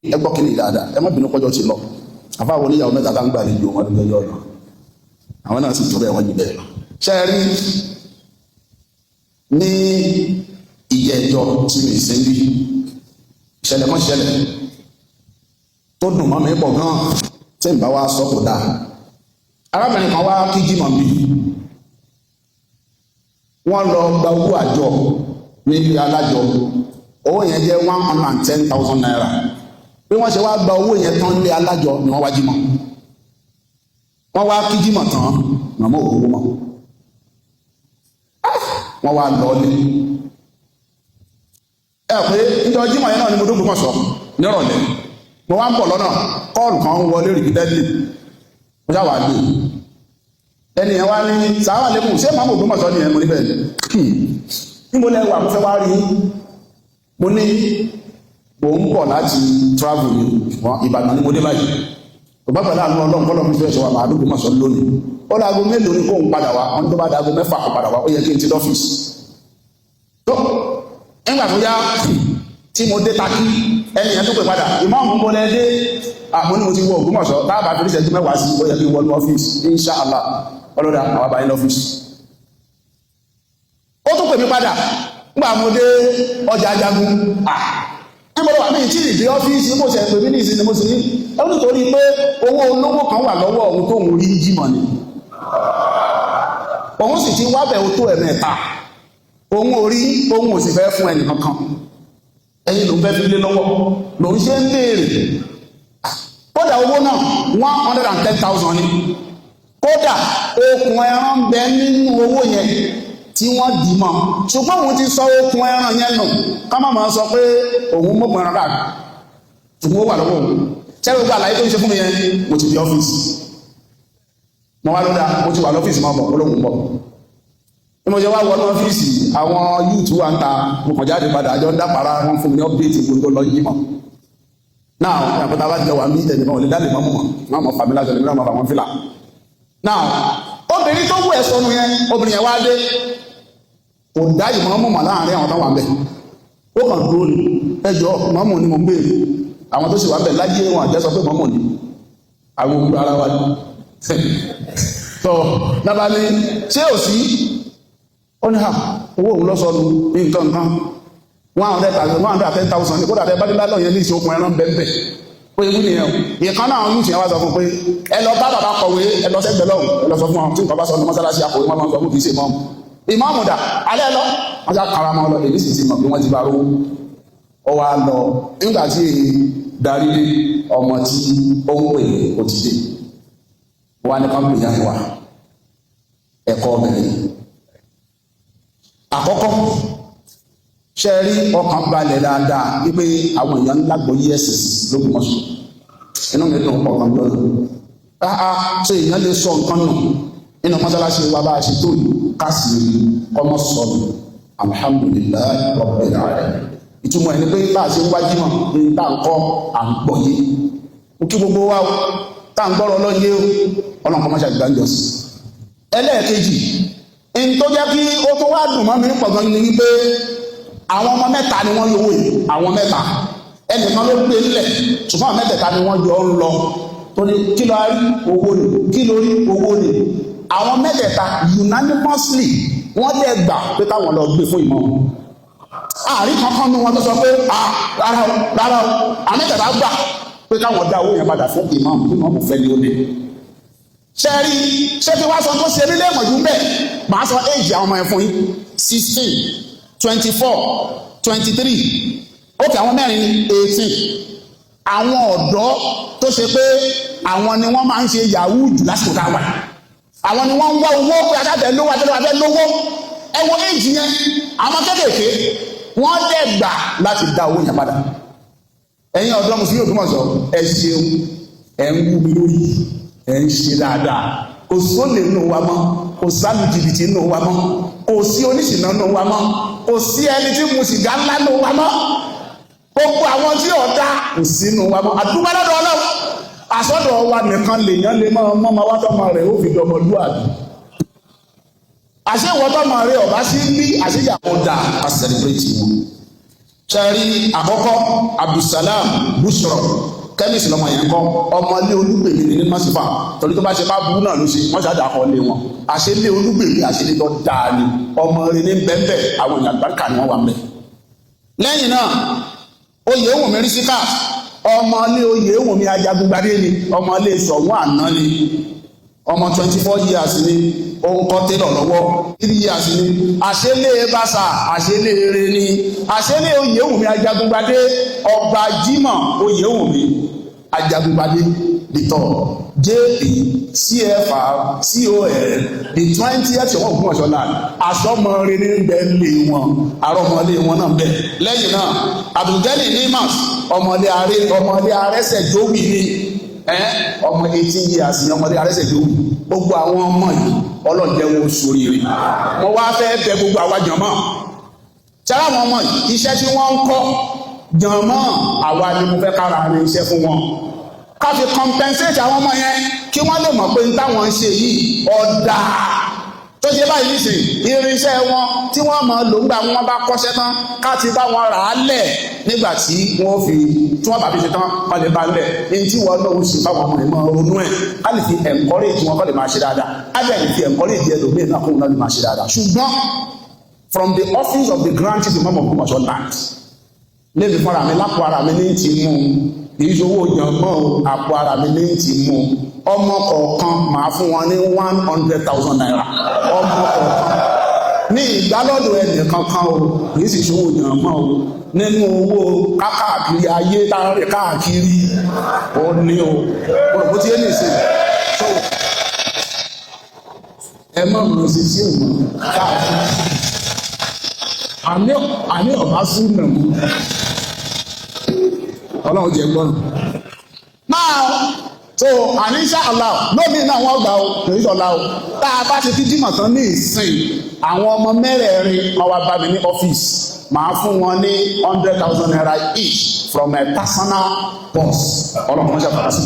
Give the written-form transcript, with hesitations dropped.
Ẹ gbọ́ kí ni dáadáa, ẹ má bínú, kọjọ́ ti lọ. Àfáwọn oníyàwó mẹ́ta tá ń gbà lẹ́jọ́ wọn lọ́jọ́ lọ, àwọn náà sì tó bẹ́ẹ̀, wọ́n jù bẹ́ẹ̀ lọ. Ṣe é rí ní ìjẹ́jọ́ tí mi ṣe ń bí, ìṣẹ̀lẹ̀ kan ṣẹlẹ̀ tó dùn mọ́ mi pọ̀ gan tí n bá wá sọ kò dáa. Arábìnrin kan wá kí jímọ̀ bí, wọ́n lọ gba owó àjọ níbi alájọ. Owó yẹn jẹ́ ₦110,000. Bí wọ́n ṣe wá gba owó yẹn tán lé alájọ ni wọ́n wá jímọ̀. Wọ́n wá kí jímọ̀ tán, màmá òwò mọ́. Wọ́n wá lọ lé ẹ pé níjọ́ jímọ̀ yẹn náà ni mo dókòó mọ̀ sọ nírọ̀lẹ́. Mo wá ń bọ̀ lọ́nà, call kan wọlé repeatedly. Mo ṣáà wá gbé. Ẹni yẹn wá ní, "Sàwọn àlékún, ṣé màmú Ògbómọ̀ṣọ́ ni ẹ?" Mo ní bẹ́ẹ̀. "Níbo lẹ wà? Mo fẹ́ wá rí." Mo ní mò ń bọ̀ láti travel ni, ṣùgbọ́n Ìbàdàn ni mo dé báyìí. Ọba pẹ̀lú àánú Ọlọ́run kọ́lọ́ mi fẹ́ sọ wà máa dúgbò mọ̀sán lónìí. Ó láago mélòó ni kóun padà wá? Wọn tó bá dáago 6 kó padà wá, ó yẹ kí n ti lọ́fíìsì tó. Nígbà tó yá tí mo dé Takí, ẹni yẹn tó pè padà, "Ìmáàmù, ń bọ́ lẹ́ dé?" Àmọ́ ní mo ti wọ Ògbómọ̀ṣọ́, táàbà fi ìṣẹ́jú 10 sí, ó yẹ kí n wọnú ọ́fíìsì, insha Allah. Ọlọ́dà àwọn àbáyé lọ́fíìsì. Ó tún pè mí padà nígbà mo dé ọjà Ajagun. Níbo ló wà mí tí ìdí ọ́fíìsì? Mo ṣe pè mí ní ìsinmi. Mo sì ní ó nítorí pé owó olówó kan wà lọ́wọ́ òun tóun rí jímọ̀ ni, òun sì ti wábẹ̀ ó tó ẹ̀mẹ́ta, òun ò rí, òun ò sì fẹ́ fún ẹnì kankan, ẹ̀yin ló ń fẹ́ fi lé lọ́wọ́ lòun ṣe ń béèrè. Kódà owó náà, 110,000 ni. Kódà okùn ẹran ń bẹ nínú owó yẹn tí wọ́n dì mọ́, ṣùgbọ́n òun ti sọ okùn ẹran yẹn nù, ká má máa sọ pé òun mọ́kùn ẹran káàkiri, ṣùgbọ́n ó wà lọ́wọ́ òun. Ṣé gbogbo àlàyé tó ń ṣe fún mi yẹn, mo ti di ọ́fíìsì. Mo wá lọ́dà, mo ti wà lọ́fíìsì, máa bọ̀. Ó lóun bọ̀. Bí mo ṣe wá wọnú ọ́fíìsì, àwọn youth wà ń ta. Mo kàn jáde padà, àjọ ń dápàrà, wọn fún mi ní update gbogbo tó lọ yí mọ̀ náà. Ìyàpọ̀ta bá ti jọ wà ní ẹnìkan ò lè dá lè mọ́ mọ́ wọn mọ̀ fàmílà sọ̀rọ̀ náà, mọ̀ fà wọn fìlà náà. Obìnrin tó wù ẹ̀ sọnù yẹn, obìnrin yẹn wá dé, kò dá ìmọ̀ọ́mù mọ̀ láàrin àwọn tó wà ń bẹ̀. Ó kàn dúró ni, "Ẹjọ́, mọ́mù ni mo ń béèrè." Àwọn tó sì wà ń bẹ̀ láyé wọn àjẹ́ sọ pé mọ́mù ni àwọn òkú ara wa ni. Tó nábà ní ṣé ò sí, ó ní ha, owó òun lọ́sọ̀nù ní nǹkan nǹkan 100,000, 110,000 ní. Kódà tẹ bá dé lálọ́ yẹn ní ìṣokùn ẹran bẹ́ẹ̀ ó yẹ kú nìyẹn o. Ìkan náà àwọn yúùtì yẹn wá sọ fún pé ẹ lọ bá bàbá kọ̀wé, ẹ lọ sẹ́gbẹ̀ẹ́ lọ́hùn, ẹ lọ sọ fún wọn tí nǹkan bá sọ ní mọ́sálásí, akọ̀wé wọn máa ń sọ fún, kì í ṣe mọ́mù. Ìmáàmù dà alẹ́ lọ, wọ́n já kara mọ́ lọ. Èyí sì ti mọ̀ pé wọ́n ti bá rówó. Ó wá lọ. Nígbà tí èyí darí dé, ọmọ tí ó ń pè ó ti dé. Wọ́n á ní ká pè yá wa. Ẹ̀kọ́ obìnrin àkọ́kọ́, ṣe rí ọkàn balẹ̀ dáadáa wípé àwọn èèyàn ńlá gbọ́ yí ẹ̀sìn lÓgbómọ̀ṣọ́. Inú mi dùn pọ̀ kan lọ́nà. Áá, ṣé èèyàn lè sọ nǹkan nù nínú mọ́sálásí wa bá a ṣe tó yìí, ká sì rí kọ́mọ́ sọnù? Alhamdulillahi rabbil alamin. Ìtumọ̀ ẹni pé bá a ṣe ń wájú mọ̀ ní tá à ń kọ́, à ń gbọ́ yé. Mo kí gbogbo wa o, tá à ń gbọ́rọ̀ ọlọ́yé o. Ọlọ́run kọ́ mọ́ṣáà gbàǹjọ́ sí. Ẹlẹ́ẹ̀kejì in tó jẹ́ kí ó tó wá dùn mọ́ mi pọ̀ gan ni wípé àwọn ọmọ mẹ́ta ni wọ́n yọwọ́ yìí. Àwọn mẹ́ta, ẹnìkan ló gbé nílẹ̀, ṣùgbọ́n àwọn mẹ́tẹ̀ẹ̀ta ni wọ́n jọ ń lọ. Tó ní, "Kí ló rí?" "Owó ni." "Kí ló rí?" "Owó ni." Àwọn mẹ́tẹ̀ẹ̀ta unanimously, wọ́n dẹ̀ gbà pé káwọn lọ gbé fún ìmọ̀. Àárín kankan ní wọn tó sọ pé, "Ah, rárá o, rárá o." Àwọn mẹ́tẹ̀ẹ̀ta gbà pé káwọn dá owó yẹn padà fún ìmọ̀. Ìmọ̀ fẹ́ ni ó ní ṣe rí. Ṣé kí wá sọ tó ṣe nílé ìmọ̀jú bẹ́ẹ̀? Màá sọ éèjì àwọn ọmọ yẹn fún yín: 16, 24, 23. Ókè, àwọn mẹ́rin ní 18. Àwọn ọ̀dọ́ tó ṣe pé àwọn ni wọ́n máa ń ṣe yahoo jù lásìkò tá a wà, àwọn ni wọ́n ń wá owó pé aṣáfẹ́ lówó, aṣáfẹ́ lówó. Ẹ wo éèjì yẹn, àwọn kéékèèké, wọ́n dẹ̀ gbà láti dá owó yẹn padà. Ẹ̀yin ọ̀dọ́ mùsùlùmí Ògbómọ̀ṣọ́, ẹ ṣeun, ẹ̀ ń wú mi lórí, ẹ̀ ń ṣe dáadáa. Kò sólè nù wa mọ́, kò sálù jìbìtì nù wa mọ́, kò sí oníṣìnà nù wa mọ́, kò sí ẹni tí mu sìgá ńlá nù wa mọ́. Gbogbo àwọn tí ọ̀dà kò sí nù wa mọ́. Àdúgbò lọ́dọ̀ Ọlọ́run, àsọdọ̀ wa nìkan lèèyàn lè máa mọ́ máa wá tọ́mọ rẹ̀ ó fi dọmọlúàbí. Àṣewọ́ tọ́mọ rẹ̀ ọ̀bá sí bí àṣeyàwó dà, a celebrate wọn. Ṣẹ́rí àkọ́kọ́, Abdulsalam Bushra, chemist lọmọ yẹn kọ́. Ọmọlé Olúgbèmí ní mọ́sífà, torí tó bá ṣe bá burú náà ló ṣe wọ́n ṣáàjà kọ́ lé wọn. Àṣelé Olúgbèmí, àṣelé tó dáa ni. Ọmọ rẹ ní bẹ́ẹ̀, àwọn èèyàn àgbàkà ni wọ́n wà mẹ́. Lẹ́yìn náà, Oyèwùnmí Rísíkà, ọmọlé Oyèwùnmí Ajagungbadé ni, ọmọlé Sọ̀wọ́n àná ni. Ọmọ 24 years ni, ó ń kọ́ tailor lọ́wọ́. 3 years ni. Àṣelé bàṣà, àṣelé eré ni, àṣelé Oyèwùnmí Ajagungbadé, Ọba Jimoh Oyèwùnmí Ajagungbadé the third, JP CFR CON, the 20th of Ògbómọ̀ṣọ́ land. Aṣọ́mọre ní bẹ́ẹ̀ lé wọn, àrọ́mọlé wọn náà bẹ́ẹ̀. Lẹ́yìn náà, Abdulgani Nimas, ọmọlé arẹ, ọmọlé arẹsẹ̀ jóbi ni, ọmọ 18 years ni, ọmọdé arẹsẹ̀ jóbi. Gbogbo àwọn ọmọ yìí, ọlọ́jẹ́ wọn sóríire. Mo wá fẹ́ bẹ̀ gbogbo àwa jànmọ́ tí àwọn ọmọ yìí, iṣẹ́ tí wọ́n ń kọ́ jànmọ́, àwa ni mo fẹ́ kára rin iṣẹ́ fún wọn, ká fi compensate àwọn ọmọ yẹn, kí wọ́n lè mọ̀ pé n táwọn ń ṣe yìí ọ̀dà tó ṣe báyìí nísìnyí. Irinṣẹ́ wọn tí wọ́n máa lò ńgbà wọn bá kọ́ṣẹ́ tán, ká ti bá wọn rà á lẹ̀ nígbà tí wọ́n fi tí wọ́n bá fi ṣe tán, wọ́n lè bá lẹ̀ ní tí wọ́n lóun ṣe fáwọn ọmọ ìmọ̀ ronú ẹ̀, ká lè fi encourage wọn kó lè máa ṣe dáadáa, á dẹ̀ lè fi encourage ẹlòmíì náà kóun náà lè máa ṣe dáadáa. Ṣùgbọ́n from the office of the Grand Chief Imam of Ògbómọ̀ṣọ́ land, lébi fúnra mi lápò ara mi ní ti mú un, kì í ṣe owó jànmọ́ o, àpò ara mi ní ti mú un. Ọmọ kọ̀ọ̀kan, màá fún wọn ní ₦100,000 ọmọ kọ̀ọ̀kan, ní ìgbálọ́dọ̀ ẹnì kankan o. Kì í sì ṣe owó jànmọ́ o, nínú owó káàkiri ayé tá a rìn káàkiri ó ní o. Mo rò bó ti yé nìsín. So ẹ má mọ̀ sí sí òun káàkiri, àní ọ̀bá súnà mú. Ọlọ́run jẹ́ gbọ́nà náà. So àní insha Allah, lómi náà wọ́n gbà ó, kì í ṣọ̀la o. Tá a bá ti fi jímọ̀ tán ní ìsìn, àwọn ọmọ mẹ́rẹ̀ẹ̀rin wọ́n wá bá mi ní ọ́fíìsì, màá fún wọn ní ₦100,000 each from my personal purse. Ọlọ́run mọ́ṣẹ́ fàkásí.